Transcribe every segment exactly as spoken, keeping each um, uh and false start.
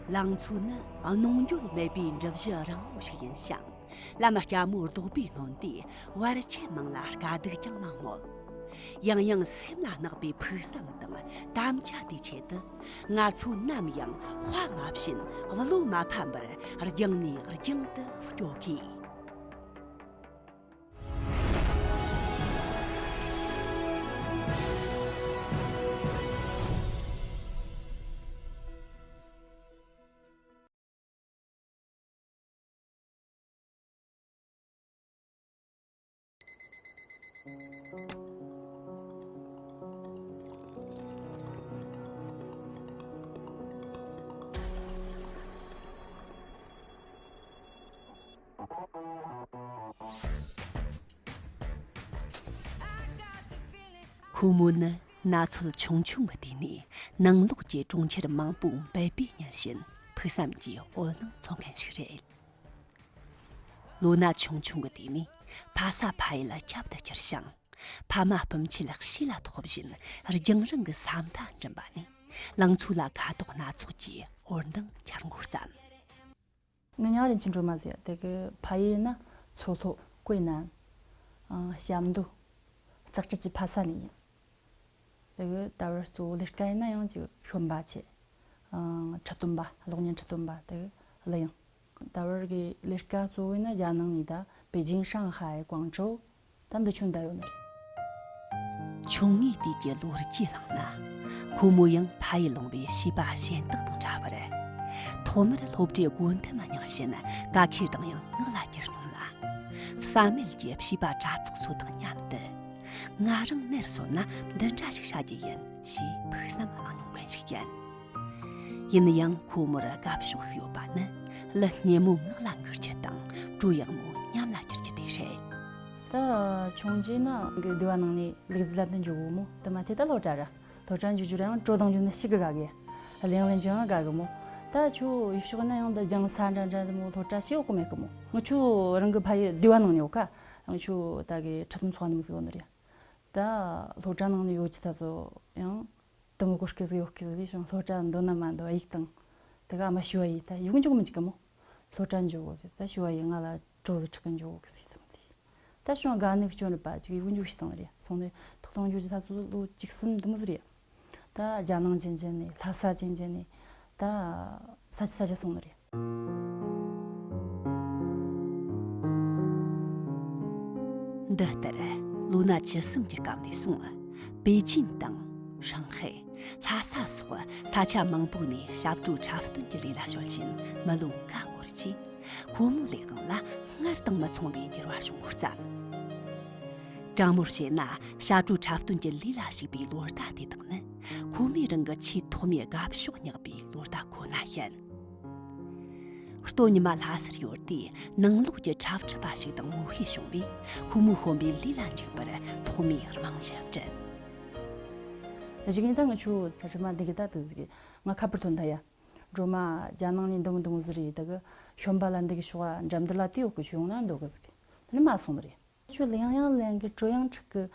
ལང་ཚོ་ནི་གནོང་འགྱོད་མེད་པའི་འབྲུ་བཞི་རིང་མོ་ཞིག་ཡིན་ཞིང་། ལམ་སྐྱ་མོའི་རྡོག་པས་ནོན་དུས་བར་ཆད་མང་ལ་དཀའ་སྡུག་ཀྱང་མང་མོད། ཡང་ཡང་སེམས་ལ་བརྣག་པའི་ཕུགས་བསམ་དང་དམ་བཅའ་དེའི་ཆེད་དུ། ང་ཚོ་ནམ་ཡང་དཔའ་མ་ཞུམ་བློ་མ་ཕམ་པར་རྒྱང་ནས་རྒྱང་དུ་སྐྱོད་དགོས། ཁོ་མོ་ནི་ན་ཚོད་ཆུང་ཆུང་གི་དུས་ནས་ནང་ལོགས་ཀྱི་གྲོང་ཁྱེར་མང་པོའི་འབད་པས་བསྙལ་བཞིན་ཕུགས་བསམ་གྱི་འོད་སྣང་འཚོལ་མཁན་ཞིག་རེད། ལོ་ན་ཆུང་ཆུང་གི་དུས་ནས་ཕ་ས་ཕ་ཡུལ་ཁྱབ་ཏུ་གྱུར་ཞིང་། ཕ་མ་སྤུན་མཆེད་ལ་ཤེས་ལ་ཐོགས་བཞིན་རྒྱང་རིང་གི་ས་མཐའ་འགྲིམ་པ་ནས་ལང་ཚོ་ལ་ཁ་དོག་སྣ་ཚོགས་ཀྱི་འོད་མདངས་འཆར་འགོ་བརྩམས། ངི་ཉང་རིན་ཆེན་སྒྲོལ་མ་ཟེར། དེ་གི་ཕ་ཡུལ་ན་མཚོ་ལྷོ་ཀོས་ནན། ཨང་། ཞབས་མདོ། ཙག་ཁྲི་ཅི་ཕ་ས་ནས་ཡིན། དེ་གི་ད་བར་གཙོ་བོ་ལས་ཀ་ཡིན་ན་ཡང་ཅིག་ཤོམ་པ་ཆེ། ཨང་། ཁྲི་སྟོན་པ། གློག་བརྙན་ཁྲི་སྟོན་པ་དེ་གི་གླུ་དབྱངས། ད་བར་གི་ལས་ཀ་གཙོ་བོ་ཡིན་ན་རྒྱ་ནང་ནས་ད་པེ་ཅིང་། ཧྲང་ཧའེ། ཀོང་ཀྲོའུ། ད་འདི་ཆུ་འདའ་ཡོད་ནི་རེད། ཆུང་ངུའི་དུས་ཀྱི་ལོ་རྒྱུས་བླངས་ན། ཁོ་མོ་ཡང་ཕ་ཡུལ་ལུང་པའི་བྱིས་པ་གཞན་དག་དང་འདྲ་བར། ཐོག་མར་སློབ་གྲྭའི་སྒོ་ཐེམ་མ་བརྙེས་བཞིན་ཀ་ཁའི་གདངས་དབྱངས་ངག་ལ་གྱེར་སྣོམ་ལ། བསམ་མེད་ཀྱི་བྱིས་པ་གྲྭ་ཚོགས་ཚོ་དང་མཉམ་དུ། ང་རང་ནར་སོན་ན་འདི་འདྲ་ཞིག་བྱ་རྒྱུ་ཡིན་ཞེས་ཕུགས་བསམ་བླངས་མྱོང་མཁན་ཞིག་ཡིན། ཡིན་ན་ཡང་ཁོ་མོར་དགའ་ཕྱོགས་ཤིག་ཡོད་པ་ནི་གླུ་སྙན་མོ་ངག་ལ་འགུག་རྒྱུ་དང་བྲོ་ཡག་མོ་ཉམས་ལ་བསྒྱུར་རྒྱུ་དེ་རེད། ད་ཆུང་རྗེས་ན་གི་སྡེ་བ་ནང་ནས་ལུག་རྫི་ལ་འདི་འཇོག་གོ་མོ། དེ་མ་ཐེ་ད་སློབ་གྲྭ་ར། སློབ་གྲྭ་འཇུག་རྒྱུ་ར་ཡང་བྲོ་བཏང་རྒྱུ་ནི་ཞིག་གི་དགའ་གི། གླུ་དབྱངས་ལེན་རྒྱུ་ཡང་དགའ་གི་མོ། ད་ཁྱོད་ཡུལ་ཕྱོགས་ན་ཡང་འདི་སྦྱང་ས་འདྲ་འདྲ་འདི་མོ་སློབ་གྲྭ་ཞིག་ཡོད་གི་མེད་གི་མོ། ང་ཆོ་རང་གི་ཕ་ཡུལ་སྡེ་བ་ནང་ནས་ཡོད་ཀ། ང་ཆོ་ད་གི་ཁྲི་སྟོན་ཚོགས་འདུ་མོ་ཟིག་ཡོད་ནི་རེད། ད་སློབ་གྲྭ་ནང་ནས་ཡོད་ཀྱི་ད་ཚོ་ཡང་། དེ་མོ་གོ་སྐལ་ཟིག་ཡོད་སྐལ་ཟིག་ཞིང་སློབ་གྲྭ་འདོན་ན་མ་འདོན་ཡིག་དང་། དེ་ག་ཨ་མ་ཞུ་བ་ཡིས་ད་ཡིག་འཇོག་མི་འཇུག་གི་མོ། སློབ་གྲྭ་འཇོག་གོ་ཟེར་ད་ཞུ་བ་ཡིས་ང་ལ་བྲོ་ཟིག་ཁྲིད་གི་འཇོག་གོ་གི་ཟིག་དང་དེ། ད་ཞུ་བ་དགའ་ནི་སྐྱོན་རེད་པ་ཅིག་ཡིག་འཇོག་ཞིག་བཏང་རེད་སོང་ནས་ཐོག་དང་འཇོག་རྒྱུ་ད་ཚོ་ལོ་བཅུ་གསུམ་འདི་མོ་ཟིག་རེད། ད་རྒྱ་ནང་ཅན་ཅན་ནས་ལྷ་ས་ཅན་ཅན་ནས་ད་ས་ཆ་ས་ཆ་སོང་ནི་རེད། འདི་ལྟར་ལོ་ན་བཅུ་གསུམ་གྱི་སྐབས་ནས་བཟུང་པེ་ཅིན་དང་ཧྲང་ཧའེ། ལྷ་ས་སོགས་ས་ཆ་མང་པོ་ནས་ཞབས་བྲོ་འཁྲབ་སྟོན་གྱི་ལས་ལ་གཞོལ་བཞིན་མི་ལོ་འགའ་འགོར་རྗེས་ཁོ་མོའི་ལས་དབང་ལ་སྔར་དང་མི་མཚུངས་པའི་འགྱུར་བ་བྱུང་འགོ་བརྩམས། དྲང་མོར་བཤད་ན་ཞབས་བྲོ་འཁྲབ་སྟོན་གྱི་ལས་ལ་ཞུགས་པའི་ལོ་ཟླ་དེ་དག་ནི་ཁོ་མོས་རང་གི་ཆེས་ཐོག་མའི་དགའ་ཕྱོགས་བསྙེགས་པའི་ལོ་ཟླ་ཁོ་ན་ཡིན། སྟོད་ཉི་མ་ལྷ་སར་ཡོད་དུས་ནང་ལོགས་ཀྱི་འཁྲབ་ཁྲིད་པ་ཞིག་དང་ངོ་ཤེས་བྱུང་བས་ཁོ་མོས་དཔོན་པོའི་ལས་ལ་འཇུག་པར་ཐོག་མའི་རྨང་གཞི་བསྐྲུན། གཞུག་ནས་ད་ང་ཆོ་རི་མ་འདི་གི་ད་དུ་ཟིག་ང་ཁ་པར་ཐོན་ད་ཡ། སྒྲོལ་མ་རྒྱ་ནང་ནས་འདི་མོ་འདི་མོ་ཟིག་རེད་ད་གི་ཤོམ་པ་ལ་འདི་གི་ཤོག་འགྲམ་འདི་ལ་དུ་ཡོད་གི་ཆོ་ཡོང་ན་འདོད་གི་ཟིག་དེ་ནི་མ་སོང་ནི་རེད། ཁྱོད་གླུ་དབྱངས་ཡང་ལེན་གི་བྲོ་ཡང་འཁྲབ་གི།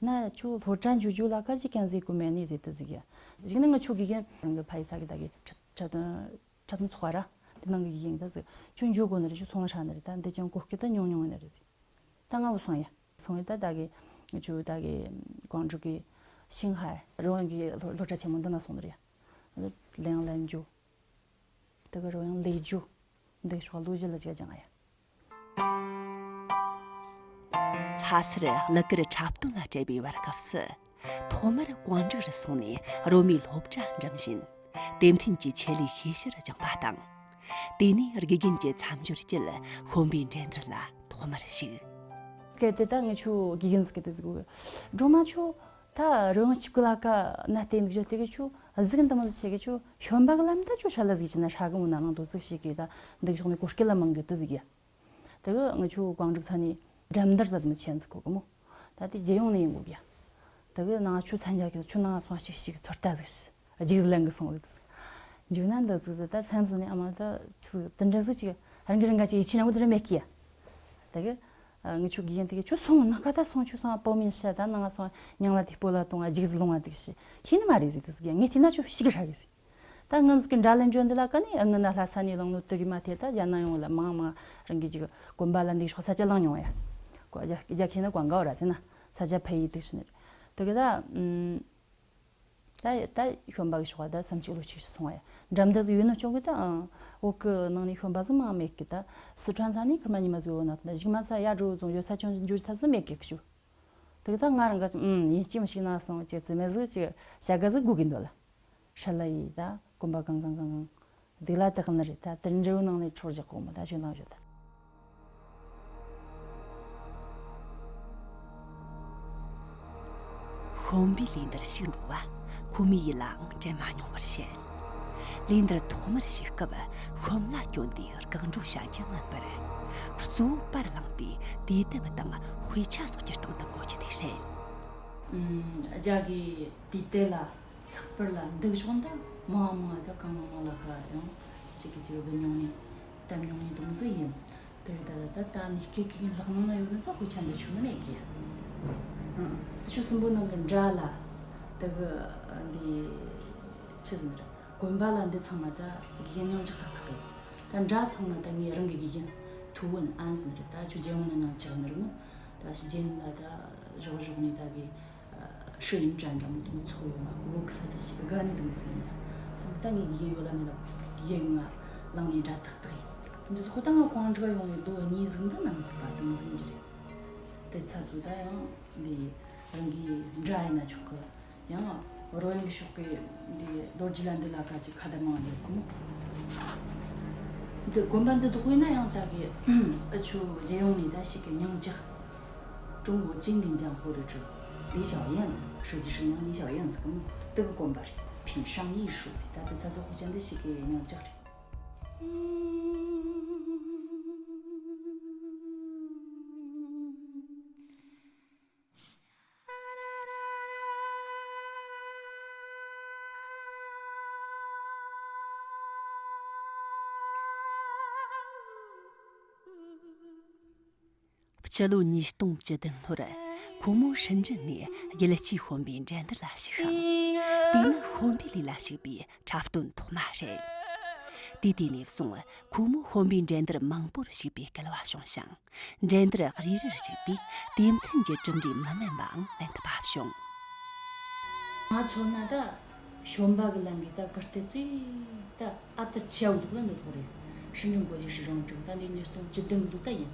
ན་ཁྱོད་སློབ་གྲྭ་འཇུག་རྒྱུ་ལ་ཀ་ཅིག་ཀྱང་ཟེར་གི་མེད་ནི་ཟེར་དུ་ཟིག་ཡ། གཞུག་ནས་ང་ཆོ་དགེ་རྒན་རང་གི་ཕ་ཡི་ས་གི་ད་གི་ཁྲ་ཁྲ་དོན་ཁྲ་དོན་ཚོགས་ར། དེ་ནང་གི་དགེ་རྒན་ད་ཟིག་ཁྱོད་འཇུག་དགོ་ནི་རེད་ཁྱོད་ཚོང་ལ་ཧྲ་ནི་རེད་ད་འདི་ཅང་གོ་སྐལ་ད་ཉུང་ཉུང་ཡིན་ནི་རེད་ཟིག་ད་ང་བུ་སོང་ཡ། སོང་ཡ་ད་ད་གི་ང་ཆོ་ད་གི་ཀོང་ཀྲུག་གི་ཤིང་ཧའེ་རོང་གི་སློབ་སློབ་གྲྭ་ཆེན་མོ་འདི་ན་སོང་ནི་རེད། གླུ་དབྱངས་ལེན་རྒྱུ། དེ་གི་རོ་ཡང་ལས་རྒྱུ། འདི་ཤོག་ལོ་བཞི་ལ་ཅིག་ཀྱང་ཡ། ལྷ་སར་གླུ་གར་འཁྲབ་སྟོན་ལ་བྲེལ་བའི་བར་སྐབས་སུ། ཐོག་མར་ཀོང་ཀྲུག་རུ་སོང་ནས་རོ་མའི་སློབ་གྲྭ་འགྲིམ་བཞིན། དེ་མཐུན་གྱི་ཆེད་ལས་ཤེས་བྱར་སྦྱངས་པ་དང་། དེ་ནས་དགེ་རྒན་གྱི་མཚམས་སྦྱོར་བརྒྱུད་དཔོན་པོའི་འགྲན་བསྡུར་ལ་ཐོག་མར་ཞུགས། གལ་ཏེ་ད་ངི་ཆོ་དགེ་རྒན་ཟིག་གི་དེ་ཟིག་གོ། སྒྲོལ་མ་ཆོ་ད་རོལ་དབྱངས་ཞིབ་གི་ལ་ཀ་ན་བལྟས་འདུག་ཆོ་དེ་གི་ཆོ་གཟིག་འདི་མོ་ཟིག་ཆེ་གི་ཆོ་ཤོམ་པ་གི་ལམ་ད་ཆོ་ཧྲ་ལ་ཟིག་ཅི་ན་ཧྲ་གི་མོ་ན་ནང་དོ་ཚིག་ཞིག་གི་ད་འདི་གི་ཕྱོགས་ནས་གོ་སྐལ་ལ་མང་གི་དེ་ཟིག་ཡ། དེ་གི་ངི་ཆོ་ཀོང་ཀྲུག་ས་ནས་འགྲན་བསྡུར་ཟ་དེ་མོ་ཆེན་ཟིག་གོ་གི་མོ། ད་དེ་རྒྱལ་ཡོངས་ནས་ཡིན་གོ་གི་ཡ། དེ་གི་ནང་ཆོ་མཚན་རྒྱ་གི་ཆོ་ནང་སོང་ཞིག་ཞིག་ཚོད་ལྟ་ཟིག་ཞིག་རྗེས་ལན་གི་སོང་ལ་འཇུག་ན་འདི་ཟིག་ཟིག་ད་མཚམས་ཟིག་ནས་ཨ་མ་ད་ཆི་ཟིག་དེ་འདྲ་ཟིག་ཅིག་རང་གི་རང་ག་ཅིག་ཡིད་ཆེས་ན་འོ་དེ་འདྲ་མེད་ཀི་ཡ། ད་གི་ངི་ཆོ་དགེ་རྒན་དེ་གི་ཆོ་སོང་ན་ཀ་ད་སོང་ཆོ་སོང་ཨ་པོ་མིན་ཤ་ད་ནང་སོང་ཉང་ལ་དེ་སྤོ་ལ་གཏོང་ཨ་འཇིག་ཟིག་ལོང་ཨ་དེ་གི་ཤི་ཤི་ནི་མ་རེད་ཟིག་དེ་ཟིག་ཡ་ངས་དེ་ན་ཆོ་ཤི་གི་ཧྲ་གི་ཟིག་ད་ ད་ངན་ཟིག་གི་འདྲ་ལན་འཇོན་འདི་ལ་ཀ་ནི་ཨ་ངི་ན་ལྷ་ས་ནས་ལང་ནོ་དུ་གི་མ་ཐེ་ད་རྒྱ་ནང་ཡོང་ལ་མང་མང་རང་གི་ཅིག་དགོན་པ་ལ་འདི་ཤོག་ས་ཆ་ལང་མྱོང་ཡ། ཀོ་རྒྱ་རྒྱ་ཁྱི་ན་ཀོང་གའོ་ར་ཟེ་ན་ས་ཆ་ཕ་ཡི་དུག་ཤི་ནི་རེད། དུ་གི་ད་ཨམ། ད་ད་ཤོན་པ་གི་ཤོག་ད་སམ་ཅིག་ལོ་ཆིག་ཤི་སོང་བ་ཡ། འགྲམ་ད་ཟིག་ཡོད་ནོ་ཅོང་གི་ད་ཨང་། འོག་གི་ནང་ནས་ཤོན་པ་ཟིག་མང་མེད་གི་ད། སི་ཁྲོན་ས་ནས་ཁར་མ་ཉི་མ་ཟིག་ཡོད་ན་ད་ཞིག་མ་ས་ཡ་འགྲོ་ཙང་ཡོད་ས་ཆུང་འཇུ་ཐ་ཟིག་མེད་གི་ཤུ། དུ་གི་ད་ང་རང་ག་ཅིག་ཨམ་ཡིན་ཅི་མི་ཤིག་ན་སོང་ཅེ་ཙི་མེ་ཟིག་ཅིག་བྱ་དགའ་ཟིག་དགོས་གི་འདོད་ལ། ཧྲ་ལ་ཡི་ད་གོམ་པ་གང་གང་གང་གང་། སྡིག་ལ་དག་ནི་རེད་ད་དེར་འབྲས་བུ་ནང་ནས་འཕྲོར་རྒྱག་གོ་མོ་ད་ཞོན་དང་ཞོད་ད། ཤོམ་པའི་ལས་འདིར་ཞུགས་འགྲོ་བ་ཁོ་མོའི་ཡིད་ལའང་དྲན་མ་མྱོང་བར་བཤད། ལས་འདིར་ཐོག་མར་ཞུགས་སྐབས་ཤོམ་ལ་སྐྱོན་དེ་བཀག་འགྲོ་བྱ་རྒྱུ་མིན་པར། གཙོ་བོ་པར་བླངས་ཏེ་དུས་དེབ་དང་དཔེ་ཆ་སོགས་ཀྱི་སྟེང་དུ་འགོད་རྒྱུ་དེ་བཤད། ཨུམ། རྒྱ་གི་དུས་དེབ་ལ་ཚགས་པར་ལ་འདུག་ཕྱོགས་འདི་མང་མང་ད་གང་མང་མང་ལ་ག་ཡང་ཞིག་གི་ཅིག་བུད་མྱོང་ནས་བཏབ་མྱོང་ནས་དུང་ཟིག་ཡིན། དེ་རེད་ད་ད་ད་ནི་སྐད་ཀྱི་ལག་ནང་ན་ཡོད་ན་ས་དཔེ་ཆ་འདི་ཆུ་ནི་མེད་གི། ཨང་། དེ་ཆུ་སྲིན་པོ་ནང་གི་འདྲ་ལ་དེ་གི་འདི་ཆི་ཟིན་རེད། དགོན་པ་ལ་འདི་ཚང་མ་ད་དགེ་རྒན་ཉང་ཅག་ཐག་ཐག་ཡིན། ད་འདྲ་ཚང་མ་ད་ངས་རང་གི་དགེ་རྒན་ཐུ་བོ་ཨན་ཟིན་རེད། ད་ཆུ་རྒྱལ་ཡོངས་ན་ཉང་ཅག་ནི་རེད་མོ། ད་ཕྱི་རྒྱལ་ཡོངས་ལ་ད་ཞོག་ཞོག་ནས་ད་གི་ཧྲི་ཡིན་དྲན་འདྲ་མོ་དུ་མོ་ཚོ་ཡོང་ལ་ཀུ་ཀུ་ས་ཆ་ཞིག་གི་དགའ་ནི་དུ་མོ་ཟིན་ཡ། དུ་མོ་ད་ངའི་དགེ་རྒན་ཡོད་ལ་མེད་ལ་དགེ་རྒན་ང་ལང་ནི་འདྲ་ཐག་ཐག་ཡིན། འདི་ཚོ་ད་ང་ཀོང་ཀྲི་ཡོང་ཡི་ལོ་གཉིས་ཟིན་ད་ནང་ཁུག་པ་དུ་མོ་ཟིན་གྱི་རེད། དེ་ཚ་ཚོ་ད་ཡང་འདི་རང་གི་འདྲ་ཡིན་ན་ཆོག་གི། ཡང་རོ་ཡང་གི་ཕྱོགས་ཀྱི་འདི་རྡོ་རྗེ་ལ་འདི་ལ་ཀ་ཅིག་ཁ་བརྡ་མང་ཡོད་གི་མོ། འདི་དགོན་པ་འདི་དུ་དཔེ་ན་ཡང་ད་གི་ཨ་ཆུ་རྒྱལ་ཡོངས་ནས་ད་ཞིག་གི་ཉང་ཅག 中国金陵江湖的这李小燕子，设计师娘李小燕子跟这个 གོམ་པ་རེད། 品上艺术 ཟེར་ད་དེ་ས་ཚོ་ཧུ་ཅན་འདི་ཞིག་གི་ཉང་ཅག་རེད། སྤྱི་ལོ་ཉིས་སྟོང་བཅུ་བདུན་ལོར་ཁོ་མོ་ཧྲིན་ཀྲིན་ནས་རྒྱལ་སྤྱིའི་ཤོམ་པའི་འགྲན་བསྡུར་ལ་ཞུགས་ཤིང་། དེ་ནི་ཤོམ་པའི་ལས་ལ་ཞུགས་པའི་འཁྲབ་སྟོན་ཐོག་མ་རེད། དེ་དུས་ནས་བཟུང་ཁོ་མོ་ཤོམ་པའི་འགྲན་བསྡུར་མང་པོར་ཞུགས་པའི་སྐལ་བ་བྱུང་ཞིང་། འགྲན་བསྡུར་རེ་རེར་ཞུགས་ཏེ་དེ་མཐུན་གྱི་གྲུབ་འབྲས་མི་དམན་པའང་ལེན་ཐུབ་པ་བྱུང་། ང་ཚོ་ན་ད་ཤོམ་པ་གི་ལམ་གི་ད་གར་སྟེགས་ཚོས་ད་ཨ་ཏར་ཆེ་བ་འདུག་ལ་འདི་ཐོག་རེད། ཧྲིན་ཀྲིན་གོ་ལི་ཧྲི་རང་ཀྲུང་ད་འདི་ཉིས་སྟོང་བཅུ་བདུན་ལོ་ད་ཡིན།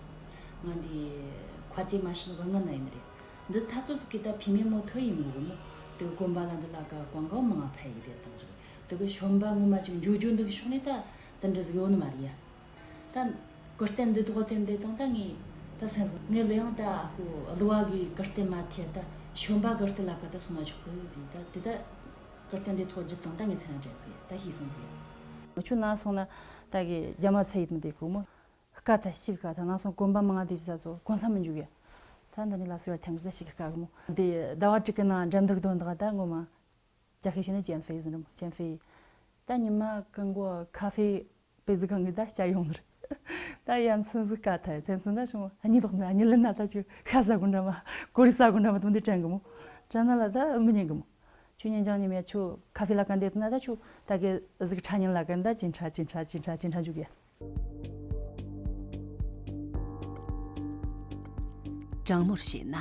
ང་འདི་ཁ་ཆེ་མ་ཤི་ནོ་ག་ང་ན་ཡིན་རེད། འདི་ད་ཚོ་ཟིག་གི་ད་ཕི་མེ་མོ་ཐུ་ཡིན་ངོ་མོ། དེ་གོམ་པ་ལ་འདི་ལ་ཀ་ཀོང་ཀའོ་མང་ང་ཕ་ཡི་རེད་དང་ཟིག་དེ་གི་ཤོམ་པ་ངོ་མ་ཅིག་འཇུ་འཇུ་འདི་གི་ཕྱོགས་ནས་ད་དེ་འདྲ་ཟིག་ཡོད་ནི་མ་རེད་ཡ། ད་གར་སྟེགས་འདི་དོག་སྟེ་འདི་དང་ད་ངས་ད་སེམས་སོ་ངས་ལོས་ཡང་ད་ཨ་ཁུ་གླུ་བ་གི་གར་སྟེགས་མ་ཐེ་ད་ཤོམ་པ་གར་སྟེགས་ལ་ཀ་ད་སོང་ན་ཆོག་གི་ཟིག་ད་དེ་ད་གར་སྟེགས་འདི་ཐོག་བརྒྱུད་དང་ད་ངས་སེམས་འདྲེན་ཟིག་ད་ཤེས་སོང་ཟིག་ང་ཆུ་ན་སོང་ན་ད་གི་རྒྱ་མ་ཚེ་ཡིད་མི་བདེ་གི་མོ། དཀའ་ཐ་ཞིག་དཀའ་ཐ་ན་སོང་གོམ་པ་མང་ང་དེ་ཅི་ས་ཚོ་གོན་ས་མི་འཇུག་ཡ། ད་འདི་ནི་ལ་སུ་ཡར་ཐེམ་ཅི་ད་ཞིག་དཀའ་གི་མོ། འདི་ཟླ་བ་དྲུག་གི་ནང་འགྲན་བསྡུར་དོན་དག་ད་ངོ་མ། ཅ་ཁེ་ཤེ་ནི་ཅན་ཧྥེ་ཟིན་རམ་ཅན་ཧྥེ། ད་ཉི་མ་ཀང་གོ་ཁ་ཧྥེ་པེ་ཟི་གང་གི་ད་སྐྱ་ཡོང་ནི་རེད། ད་ཡ་མཚན་ཟིག་དཀའ་ཐ་ཡ་མཚན་ཟིག་ད་བྱུང་ཨ་ནི་ལོག་ནི་ཨ་ནི་ལི་ན་ད་ཅིག་ཤ་ཟ་གོ་འདྲ་མ་གོ་རི་ཟ་གོ་འདྲ་མ་དུང་འདི་དྲན་གི་མོ། དྲན་ན་ལ་ད་མི་ཉན་གི་མོ། ཆུ་ཉིན་ཅང་ཉི་མ་ཆུ་ཁ་ཧྥེ་ལ་ཀ་འདེད་ན་ད་ཆུ་ད་གི་ཟིག་ཁྲ་ཉིན་ལ་ཀ་ད་ཅིན་ཁྲ་ཅིན་ཁྲ་ཅིན་ཁྲ་ཅིན་ཁྲ་འཇུག་གི། དྲང་མོར་བཤད་ན་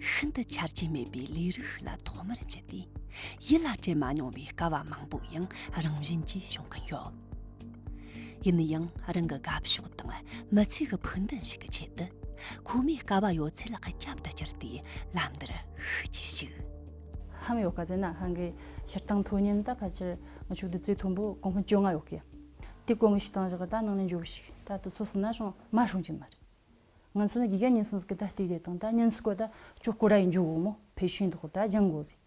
ཤིན་ཏུ་ཆ་རྒྱུས་མེད་པའི་ལས་རིགས་ཤིག་ལ་ཐོག་མར་འཇུས་ཏེ་ཡིད་ལ་དྲན་མ་མྱོང་བའི་དཀའ་བ་མང་པོ་ཡང་རང་བཞིན་གྱིས་བྱུང་གི་ཡོད། ཡིན་ན་ཡང་རང་གི་དགའ་ཕྱོགས་དང་མི་ཚེ་གི་ཕུགས་འདུན་ཞིག་གི་ཆེད་དུ་ཁོ་མོས་དཀའ་བ་ཡོད་ཚད་ལ་རྒྱབ་ཏུ་བསྐྱུར་ཏེ་ལམ་འདིར་ཤུགས་ཀྱིས་ཞུགས། ཧམ་ཡོད་ཀ་ཟེར་ན་ཧང་གི་ཕྱིར་བཏང་མཐོ་ཉན་ད་ཕལ་ཆེར་ང་ཆོ་འདི་ཚོའི་མཐོན་པོ་གོང་སྤུན་བཅོ་ལྔ་ཡོད་ཀི། དེ་གོང་གི་ཞིག་བཏང་བཞག་ད་ནང་ནས་འཇུག་ཞིག་ད་དུ་ཚོ་ཟིན་ན་སོང་མ་སྲུང་གྱིན་མ་རེད། ང་ཚོ་ནི་དགེ་རྒན་ཉིན་སྲིན་ཟིག་གི་ད་ལྟོས་དེ་དང་ད་ཉིན་སྲིན་གོ་ད་ཅོ་ཀོ་ར་ཡིན་འཇུག་འོ་མོ་ཕེ་ཤུན་འདུག་ད་ལྗང་གོ་ཟིག་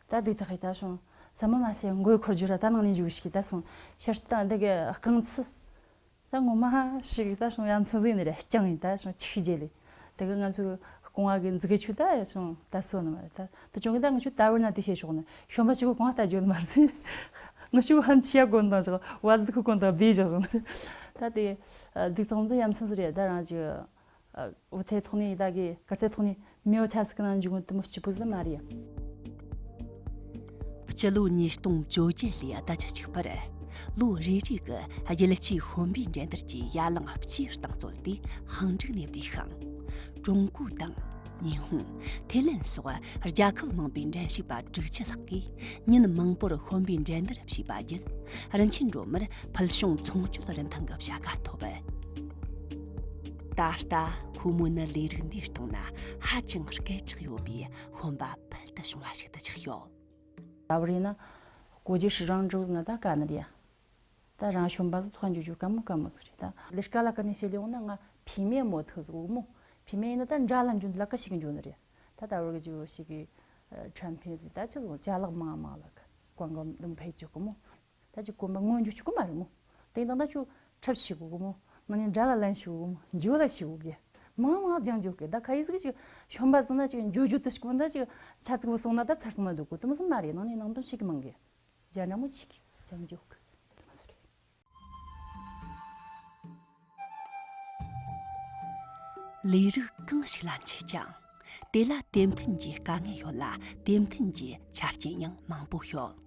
ད་སྡིག་ཐག་གི་ད་སོང་ས་མ་མ་སེ་མགོའི་འཁོར་རྒྱུ་ར་ད་ནང་ནས་འཇུག་ཞིག་ད་སོང་ཕྱིར་བཏང་འདི་གི་རྐང་ཚི། ད་ངོ་མ་ཞིག་ད་སོང་ཡ་མཚན་ཟིག་ནི་རེད་རྐྱང་ཡིན་ད་སོང་ཆིག་ཤི་རྗེས་ལས། དེ་གི་ང་ཚོའི་རྐང་བ་གི་མཛུ་གུ་ཆུ་ད་སོང་ད་སོ་ནི་མ་རེད་ད། དེ་བྱུང་གི་ད་ང་ཆུ་ད་བར་ན་དེ་བྱེད་ཆོག་ནི་ཤོམ་པ་ཆུ་གི་རྐང་བ་ད་འཇོག་ནི་མ་རེད། ང་ཆུ་ཧམ་ཆི་ཡ་གོན་དང་ཞོག་བ་ཟི་ཁུ་གོན་དང་བེ་ཞོག་ནི། ད་དེ་སྡིག་ཐོག་འདི་ཡ་མཚན་ཟིག་རེད་ད་རང་ཅིག་འུ་ཐེ་ཐོག་ནས་ད་གི་གར་ཐེ་ཐོག་ནས་མེའོ་ཆ་སི་ཀི་ནང་འཇུག་གོ་དུ་མོ་སྐྱིད་པོ་ཟིག་མ་རེད་ཡ། སྤྱི་ལོ་ཉིས་སྟོང་བཅོ་བརྒྱད་ལོའི་ཟླ་བཅུ་གཅིག་པར། ལོ་རེ་རེ་གི་རྒྱལ་སྤྱིའི་ཤོམ་པའི་འགྲན་བསྡུར་གྱི་ཡ་ལང་སྤྱིའི་རྟིང་རྩོད་དེ་ཧང་ཀྲུག་ནས་བསྡུས་ཤིང་། ཀྲུང་གོ་དང་། ཉི་ཧོང་། ཐེ་ལན་སོགས་རྒྱལ་ཁབ་མང་པོའི་འགྲན་ཞུགས་པ་དྲུག་ཅུ་ལྷག་གིས་ཉིན་མང་པོར་ཤོམ་པའི་འགྲན་བསྡུར་བྱས་པ་བརྒྱུད། རིན་ཆེན་སྒྲོལ་མར་ཕུལ་བྱུང་ཚོང་སྤྱོད་རིན་ཐང་གི་བྱ་དགའ་ཐོབ། ད་ལྟ་ཁོ་མོ་ནི་ལས་རིགས་འདིའི་སྟེང་ན་ཧ་ཅང་སྐད་གྲགས་ཡོད་པའི་ཤོམ་པ་ཕུལ་དུ་བྱུང་བ་ཞིག་ཏུ་ཆགས་ཡོད། ད་བར་ཡིན་ན་国际时装周ཟེར་ན་ད་དཀའ་ནི་རེད་ཡ། ད་རང་ཤོམ་པ་ཟིག་ཐོག་འཇུག་རྒྱུ་དཀའ་མོ་དཀའ་མོ་ཟིག་རེད་ད། ལས་ཀ་ལ་ཀ་ནས་བཤད་ལས་འོང་ན་ང་བུད་མེད་མོ་ཐུག་ཟིག་འོ་མོ། བུད་མེད་ཡིན་ན་ད་འདྲ་ལ་འཇུ་ལ་ཀ་ཞིག་འཇུ་ནི་རེད། ད་ད་བར་གི་འཇུ་ཞིག་གི་ཁྲན་ཕེ་ཟིག་ད་ཆི་ཟིག་ཅ་ལག་མང་མང་ལ་ཀ་ཀོང་ཀོང་དུམ་ཕེ་ཅིག་གི་མོ། ད་ཅིག་གོམ་པ་སྔོན་འཇུག་ཆུག་གི་མ་རེད་མོ། དེ་དང་ད་ཅུ་ཁྲབ་ཞིག་གི་མོ། ནང་ནས་འདྲ་ལ་ལན་ཞིག་གི་མོ། འཇུ་ལ་ཞིག་གི། མང་མང་ཅང་འཇུ་གི། ད་ཁ་ཡི་ཟིག་ཅིག་ཤོམ་པ་ཟིག་ན་ཅིག་འཇུ་འཇུ་དུ་ཞིག་མོ། ད་ཅིག་ཆ་ཚིག་བུ་སོང་ན་ད་ཚར་སོང་ན་འདུག་གོ། དུ་མ་སོང་མ་རེད། ནང་ནས་ནང་དོན་ཞིག་གི་མང་གི། རྒྱ་འདྲ་མོ་ཅིག་གི་ཅང་འཇུ་གི། དུ་མ་སོང་རེད། ལས་རིགས་གང་ཞིག་ལ་མཆིས་ཀྱང་། དེ་ལ་དེ་མཐུན་གྱི་དཀའ་ངལ་ཡོད་ལ། དེ་མཐུན་གྱི་ཆ་རྐྱེན་ཡང་མང་པོ་ཡོད།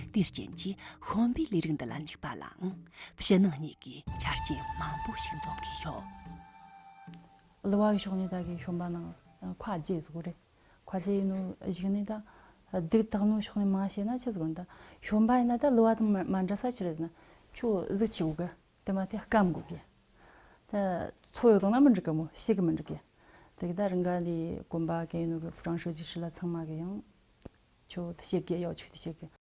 དེའི་རྐྱེན་གྱིས་ཤོམ་པའི་ལས་རིགས་འདི་ལ་འཇུག་པ་ལའང་ཕྱི་ནང་གཉིས་ཀྱི་ཆ་རྐྱེན་མང་པོ་ཞིག་འཛོམས་དགོས་ཡོད། གླུ་བ་གི་ཕྱོགས་ནས་ད་གི་ཤོམ་པ་ནང་ཁ་རྗེ་ཟིག་རེད། ཁ་རྗེ་ཡིན་ནོ་གཞུག་ནས་ད་སྡུག་དག་ནོ་ཕྱོགས་ནས་མ་བཤད་ན་ཆི་ཟིག་རེད། ད་ཤོམ་པ་ཡིན་ན་ད་གླུ་བ་དང་མ་མ་འདྲ་ས་ཆི་རེད་ཟེར་ན་ཁྱོད་གཟི་ཆི་གོ་གི། དེ་མ་དེ་སྐམ་དགོས་གི། ད་ཚོ་ཡོད་དང་ན་མི་འགྲིག་གི་མོ། ཤེས་གི་མི་འགྲིག་གི། དེ་གི་ད་རང་ག་ལས་གོམ་པ་གན་ཡིན་ནོ་གི་ཧྥུ་ཀྲང་ཧྲི་ཅི་ཧྲི་ལ་ཚང་མ་གི་ཡང་ཁྱོད་ཤེས་གི་ཡོད་ཆུ་དེ་ཤེས་གི།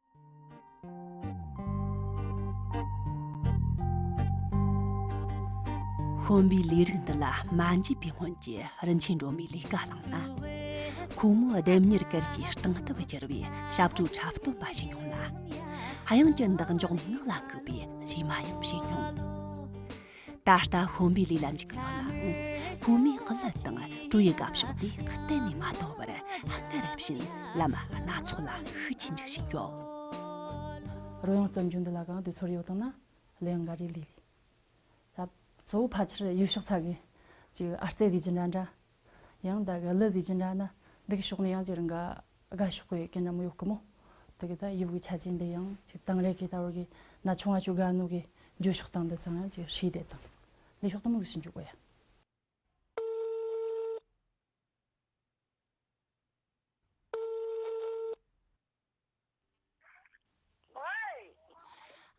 ཤོམ་པའི་ལས་རིགས་འདི་ལ་མ་འཇུས་པའི་སྔོན་གྱི་རིན་ཆེན་སྒྲོལ་མའི་ལས་ཀ་བླངས་ན། ཁོ་མོ་ལྡེམ་མྱུར་གར་གྱི་སྟེང་སྟབས་བསྒྱུར་བའི་ཞབས་བྲོ་འཁྲབ་སྟོན་པ་ཞིག་མྱོང་ལ། དབྱངས་ཀྱི་འདེགས་འཇོག་ངག་ལ་འགུག་པའི་གཞས་མ་ཡང་བྱས་མྱོང་། ད་ལྟ་ཤོམ་པའི་ལས་ལ་འཇུག་གི་ཡོད་ནའང་། ཁོ་མོས་གླུ་དང་བྲོ་ཡི་དགའ་ཕྱོགས་དེ་གཏན་ནས་མ་དོར་བར་སྔར་བཞིན་ལམ་སྣ་ཚོགས་ལ་ཤུགས་ཀྱིས་འཇུག་བཞིན་ཡོད། རོལ་དབྱངས་རྩོམ་རྒྱུ་འདི་ལ་གང་དུས་ཚོད་ཡོད་དང་ན་ལས་འགའ་རེ་ལས་རེད། ད་གཙོ་བོ་ཕལ་ཆེར་ཡུལ་ཕྱོགས་ཚ་གི་ཅིག་ཨར་རྩེ་ཟིག་ཅི་འདྲ་འདྲ། ཡང་ད་གི་གླུ་ཟིག་ཅི་འདྲ་ན་འདི་གི་ཕྱོགས་ནས་ཡང་ཅི་རང་ག་དགའ་ཕྱོགས་གི་སྐད་འདྲ་མོ་ཡོད་གི་མོ། དེ་གི་ད་ཡུལ་གི་ཆ་ཅན་འདི་ཡང་ཅིག་དེང་རབས་གི་ད་བར་གི་ན་ཆུང་བ་ཅུ་དགའ་ནོ་གི་འགྱོད་ཕྱོགས་དང་འདི་ཚང་ཡང་ཅིག་ཧྲིལ་དེ་དང་ལས་ཕྱོགས་དུ་མོ་ཟིག་ཕྱིན་འཇུག་གོ་ཡ།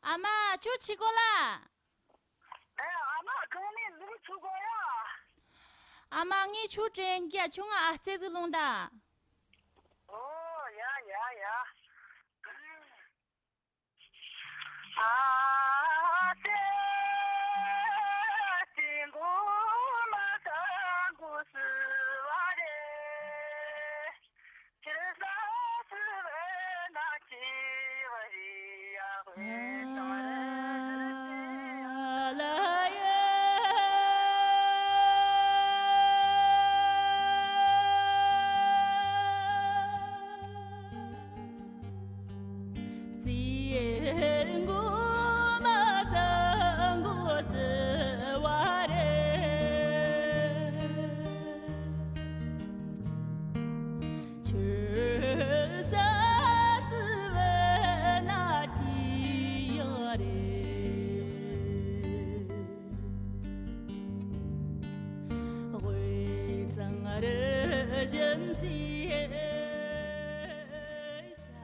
ཨ་མ། ཁྱོད་ཕྱི་གོ་ལ། ཨ་མ། གང་ནས་ལུག་ཚུགས་གོ་ཡ། ཨ་མ། ངས་ཁྱོད་དྲན་གི། ཁྱོད་ང་ཨ་རྩེ་ཟིག་ལོངས་ད། ཨོ་ཡ་ཡ་ཡ།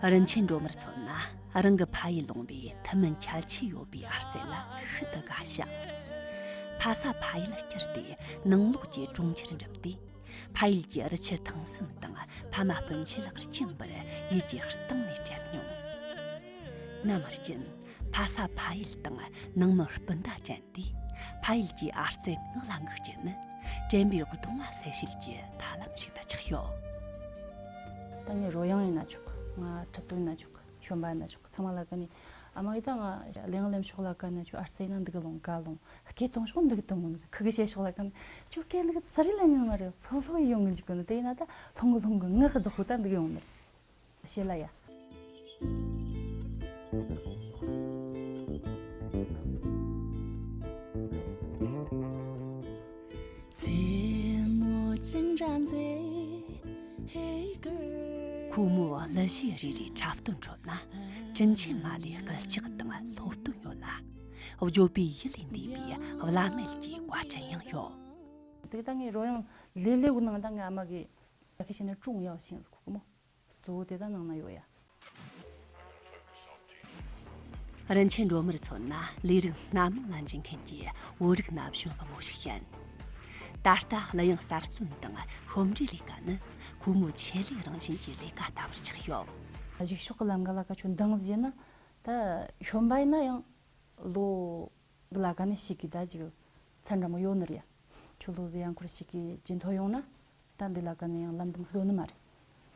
རིན་ཆེན་སྒྲོལ་མར་མཚོན་ན། རང་གི་ཕ་ཡུལ་ལུང་པའི་ཐུན་མིན་ཁྱད་ཆོས་ཡོད་པའི་ཨར་རྩེ་ལ་ཤིན་ཏུ་དགའ་ཞིང་། ཕ་ས་ཕ་ཡུལ་བསྐྱུར་ཏེ་ནང་ལོགས་ཀྱི་གྲོང་ཁྱེར་འགྲིམས་ཏེ། ཕ་ཡུལ་གྱི་རི་ཆུ་ཐང་གསུམ་དང་ཕ་མ་སྤུན་མཆེད་ལ་སྦྱིན་པར་ཡིད་ཀྱི་གཏིང་ནས་དྲན་མྱོང་། ནམ་རྒྱུན་ཕ་ས་ཕ་ཡུལ་དང་ནང་མི་སྤུན་ཟླ་དྲན་ཏེ། ཕ་ཡུལ་གྱི་ཨར་རྩེ་ངག་ལ་འགུག་རྒྱུ་ནི་དྲན་པའི་གདུང་བ་སེལ་བྱེད་ཀྱི་ཐབས་ལམ་ཞིག་ཏུ་ཆགས་ཡོད། ད་ངས་རོལ་དབྱངས་ཡིན་ན་ཆོག་གི། ང་ཁྲིད་སྟོན་ཡིན་ན་ཆོག་གི། ཤོམ་པ་ཡིན་ན་ཆོག་གི། ཚང་མ་ལ་ཀ་ནས་ཨ་མ་ཡིས་ད་ང་གླེང་གླེང་ཕྱོགས་ལ་ཀ་ན་ཆོག་ཨར་རྩེ་ཡིན་ན་འདི་གི་ལོང་ག་ལོང་། སྐད་གཏོང་ཕྱོགས་འདི་གི་གཏོང་གི། ཁུ་གི་བཤད་ཕྱོགས་ལ་ཀ་ན་ཆོག་སྐད་འདི་གི་ཙི་རི་ལ་ཉན་མ་རེད། ལྷོད་ལྷོད་ཡོང་གི་འཇུག་གི་ནི། དེ་ཡིན་ན་ད་ལྷུང་གི་ལྷུང་གི་ངག་གི་བདག་པོ་ད་འདི་གི་ཡོང་ནི་རེད། བཤད་ལ་ཡ། ཕོ་མོའི་གླུ་གཞས་རེ་རེའི་འཁྲབ་སྟོན་ཁྲོད་ན། དྲིན་ཆེན་མ་ལོའི་སྐུལ་ལྕག་དང་སློབ་སྟོན་ཡོད་ལ། བརྗོད་པའི་ཡུལ་ལས་འདས་པའི་བླ་མེད་ཀྱི་བཀའ་དྲིན་ཡང་ཡོད། དེ་ད་ངའི་རོལ་དབྱངས་ལེ་ལེ་བོ་ནང་ད་ངའི་ཨ་མ་གིས་ཡ་གི་བྱས་ན་ཀྲུང་ཡའོ་ཞིང་ཟེར་གོ་གི་མོ། གཙོ་བོ་དེ་ད་ནང་ན་ཡོད་ཡ། རིན་ཆེན་སྒྲོལ་མར་མཚོན་ན། ལས་རིགས་སྣ་མང་ལ་འཇུག་མཁན་གྱི་བོད་རིགས་ན་གཞོན་བུ་མོ་ཞིག་ཡིན། ད་ལྟ་གླུ་དབྱངས་གསར་རྩོམ་དང་ཤོམ་འབྲིའི་ལས་ཀ་ནི་ཁོ་མོའི་ཆེད་ལས་རང་བཞིན་གྱི་ལས་ཀ་ལྟ་བུར་ཆགས་ཡོད། གཞུག་ཕྱོགས་ཀྱི་ལམ་ཁ་ལ་ཁ་ཆུ་འདང་ཟེར་ན། ད་ཤོམ་པ་ཡིན་ན་ཡང་ལོ་གི་ལ་ཀ་ནས་ཤིག་གི་ད་ཅིག་ཚན་འདྲ་མོ་ཡོད་ནི་རེད། ཁྱོད་ལོ་ཟེར་ཡང་འཁོར་ཤིག་གི་ཇེ་མཐོ་ཡོང་ན། ད་འདི་ལ་ཀ་ནས་ཡང་ལམ་དུམ་ཡོད་ནི་མ་རེད།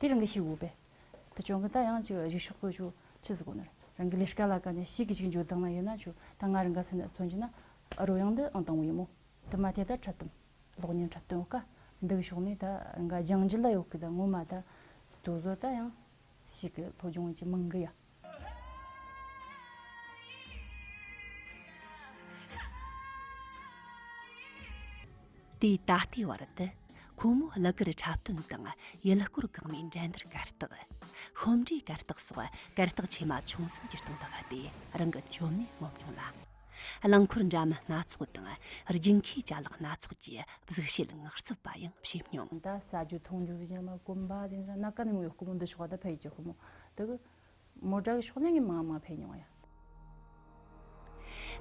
དེ་རང་གི་ཤིག་འོ་པས། དེ་ཅུང་གི་ད་ཡང་ཅིག་གཞུག་ཕྱོགས་ཀྱི་ཆུ་ཆི་ཟིག་གོ་ནི་རེད། རང་གི་ལས་ཀ་ལ་ཀ་ནས་ཤིག་གི་ཅིག་འཇོད་དང་ན་ཡོད་ན་ཆུ་ད་ང་རང་ག་སེམས་ན་མཚོན་གྱི་ན་རོལ་དབྱངས་འདི་ཨང་དང་བོ་ཡིན་མོ། དེ་མ་ཐད་ད་འཁྲབ་སྟོན། གློག་བརྙན་འཁྲབ་སྟོན་འོ་ཀ་འདི་གི་ཕྱོགས་ནས་ད་རང་ག་སྦྱང་རྒྱུ་ལ་ཡོད་གི་ད་ངོ་མ་ད་དུ་བཟོ་ད་ཡང་ཤིག་གི་སློབ་སྦྱོང་གི་མང་གི་ཡ། དེའི་ད་ལྟའི་བར་དུ་ཁོ་མོའི་གླུ་གར་འཁྲབ་སྟོན་དང་ཡུལ་སྐོར་གང་མའི་འགྲན་བསྡུར་གར་སྟེགས། ཤོམ་འབྲིའི་གར་སྟེགས་སོགས་གར་སྟེགས་ཆེ་མ་ཆུང་གསུམ་གྱི་སྟེང་དུ་བུད་དེ་རང་གི་མཆོད་མེ་སྔོ་མྱོང་ལ། རླངས་འཁོར་འདྲ་མིན་སྣ་ཚོགས་དང་རྒྱུན་མཁོའི་ཅ་ལག་སྣ་ཚོགས་ཀྱི་གཟུགས་བྱད་ངག་རྩུབ་པ་ཡང་བྱེད་མྱོང་། ད་ཟ་རྒྱུ་འཐུང་རྒྱུ་ཟེར་རྒྱུ་ན་མ་གོམ་པ་ཟེར་རྒྱུ་ན་ཀ་ནས་མོ་ཡོད་ཀི་མོ་འདི་ཤོག་ད་ཕ་ཡི་ཅི་ཁོ་མོ་དེ་གི་མོ་ཊ་གི་ཕྱོགས་ནས་ངས་མང་མང་ཕེབས་མྱོང་ཡ།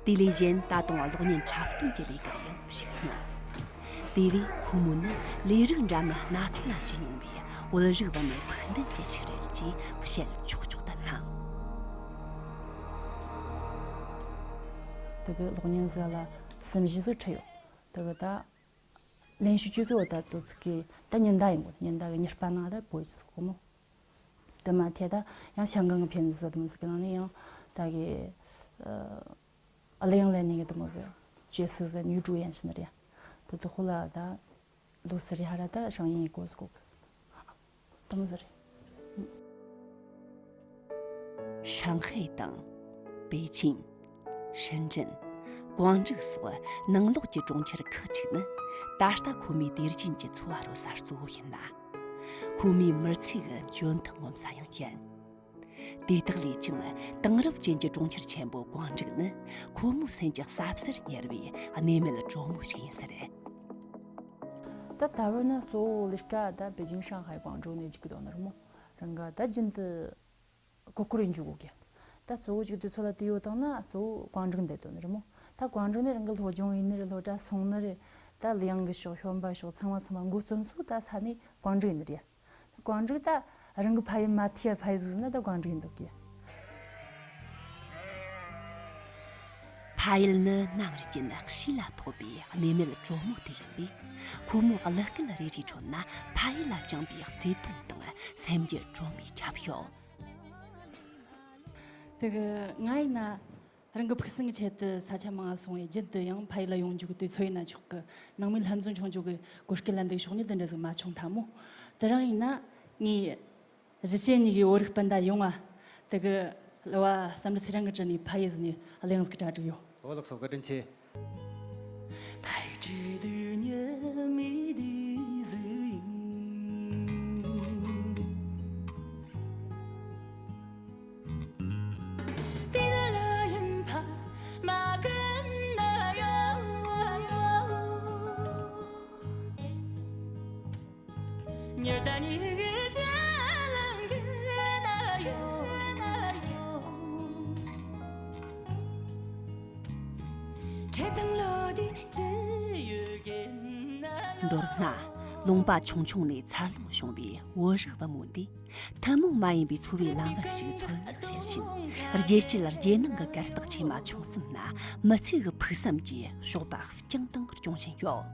དེ་ལས་གཞན་ད་དུང་གློག་བརྙན་འཁྲབ་སྟོན་གྱི་ལས་ཀར་ཡང་ཞུགས་མྱོང་། དེ་བས་ཁོ་མོ་ནི་ལས་རིགས་འདྲ་མིན་སྣ་ཚོགས་ལ་བྱེད་མྱོང་བའི་བོད་རིགས་བུད་མེད་ཕུགས་འདུན་ཅན་ཞིག་རེད་ཅེས་བཤད་ཆོག་ཆོག་ཏུ་སྣང་། དེ་གི་གློག་བརྙན་ཟིག་ལ་གསུམ་བཞི་ཟིག་ཁྲིད་ཡོད། དེ་གི་ད་ལེན་ཞུ་ཅུ་ཟིག་འོ་ད་དུ་ཚིག་གི་ད་ཉིན་ཟླ་ཡིན་གོ་ཉིན་ཟླ་གི་ཉི་ཤུ་པ་ནང་ད་བོད་ཀྱི་ཟིག་གོ་མོ། དེ་མ་ཐད་ད་ཡང་ཞང་ཀང་གི་ཕན་ཟི་དུ་མོ་ཟི་གི་ནང་ནས་ཡང་ད་གི་ཨ་གླུ་དབྱངས་ལེན་ནི་གི་དུ་མོ་ཟི་ཅེ་སི་ཟི་ཉུ་ཀྲུ་ཡན་ཞི་ནི་རེད། དུ་དུ་ཧུ་ལ་ད་ལོ་སི་རི་ཧ་ར་ད་ཧྲང་ཡིན་གོ་ཟི་གོ་གི་དུ་མོ་ཟི་རེད། ཧྲང་ཧའེ་དང་པེ་ཅིང་། ཧྲིན་ཀྲིན། ཀོང་ཀྲིག་སོགས་ནང་ལོགས་ཀྱི་གྲོང་ཁྱེར་ཁག་ཅིག་ནི་ད་ལྟ་ཁོ་མོའི་དེ་རྒྱུན་གྱི་འཚོ་བ་རོལ་ས་གཙོ་བོ་ཡིན་ལ། ཁོ་མོའི་མི་ཚེ་གི་འཇོན་ཐང་ངོམ་ས་ཡང་ཡིན། དེ་དག་ལས་ཀྱང་དེང་རབས་ཅན་གྱི་གྲོང་ཁྱེར་ཆེན་པོ་ཀོང་ཀྲིག་ནི་ཁོ་མོའི་སེམས་ཀྱི་ཟབ་སར་ཉར་བའི་གནས་མལ་དྲོན་མོ་ཞིག་ཡིན་ས་རེད། ད་ད་བར་ན་གཙོ་བོ་ལས་ཀ་ད་པེ་ཅིང་ཧྲང་ཧའེ་ཀོང་ཀྲོའུ་ནས་བརྒྱུད་ཀྱི་འདུག་ནི་རེད་མོ། རང་ག་ད་རྒྱུན་དུ་གོ་སྐོར་ཡིན་རྒྱུ་གོ་གི་ད་གཙོ་བོ་གཅིག་དུས་ཚོད་ལ་དུས་ཡོད་དང་ན་གཙོ་བོ་ཀོང་ཀྲིག་འདི་དོན་རེད་མོ། ད་ཀོང་ཀྲིག་ནས་རང་གི་སློབ་སྦྱོང་ཡིན་ནི་རེད། སློབ་གྲྭ་སོང་ནི་རེད། ད་གླུ་དབྱངས་གི་ཕྱོགས་ཤོམ་པ་ཕྱོགས་ཚང་མ་ཚང་མ་འགོ་བརྩམས་སོ་ད་ས་ནས་ཀོང་ཀྲིག་ཡིན་ནི་རེད། ཀོང་ཀྲིག་ད་རང་གི་ཕ་ཡུལ་མ་ཐིག་ཕ་ཡུལ་ཟིག་ན་ད་ཀོང་ཀྲིག་ཡིན་འདུག་གི་ཕ་ཡུལ་ནི་ནམ་རྒྱུན་གཤིས་ལ་ཐོགས་པའི་གནས་མལ་དྲོན་མོ་དེ་ཡིན་པས། ཁོ་མོའི་གླུ་སྐད་རེ་རེའི་ཁྲོད་ན་ཕ་ཡུལ་ལ་བཅངས་པའི་བརྩེ་དུང་དང་སེམས་ཀྱི་དྲོན་མོས་ཁྱབ་ཡོད། དེ་གི་ང་ཡིན་ན་རང་གི་ཕུགས་བསམ་གྱི་ཆེད་དུ་ས་ཆ་མང་ང་སོང་བས་རྒྱུན་དུ་ཡང་ཕ་ཡུལ་ལ་ཡོང་རྒྱུ་གི་དུས་ཚོད་ཡིན་ན་ཆོག་གི་ནང་མི་ལྷན་འཛོམས་བྱུང་རྒྱུ་གི་གོ་སྐལ་ལ་འདུག་ཕྱོགས་ནས་དེ་འདྲ་ཟིག་མ་བྱུང་ཐལ་མོ། དེ་རིང་ཡིན་ན་ངས་གཞིས་བྱེས་གཉིས་ཀྱི་བོད་རིགས་སྤུན་ཟླ་ཡོངས་ལ་དེ་གི་གླུ་བ་བསམ་འགྲུབ་ཚེ་རིང་གི་དྲུང་ནས་ཕ་ཡུལ་ཟིག་ནས་གླུ་དབྱངས་ཟིག་གྲ་སྒྲིག་ཡོད། ཨོ་ལགས་སོ་བཀའ་དྲིན་ཆེ། མདོར་ན། ལུང་པ་ཆུང་ཆུང་ནས་འཚར་ལོངས་བྱུང་བའི་བོད་རིགས་བུ་མོ་འདིས་ཐུན་མོང་མ་ཡིན་པའི་འཚོ་བའི་ལམ་བུ་ཞིག་འཚོལ་སྙེག་བྱེད་བཞིན། རྒྱལ་སྤྱིའི་རྒྱལ་ནང་གི་གར་སྟེགས་ཆེ་མ་ཆུང་གསུམ་ན་མི་ཚེ་གི་ཕུགས་བསམ་གྱི་ཞོགས་པ་བསྐྱངས་དང་སྐྱོང་བཞིན་ཡོད།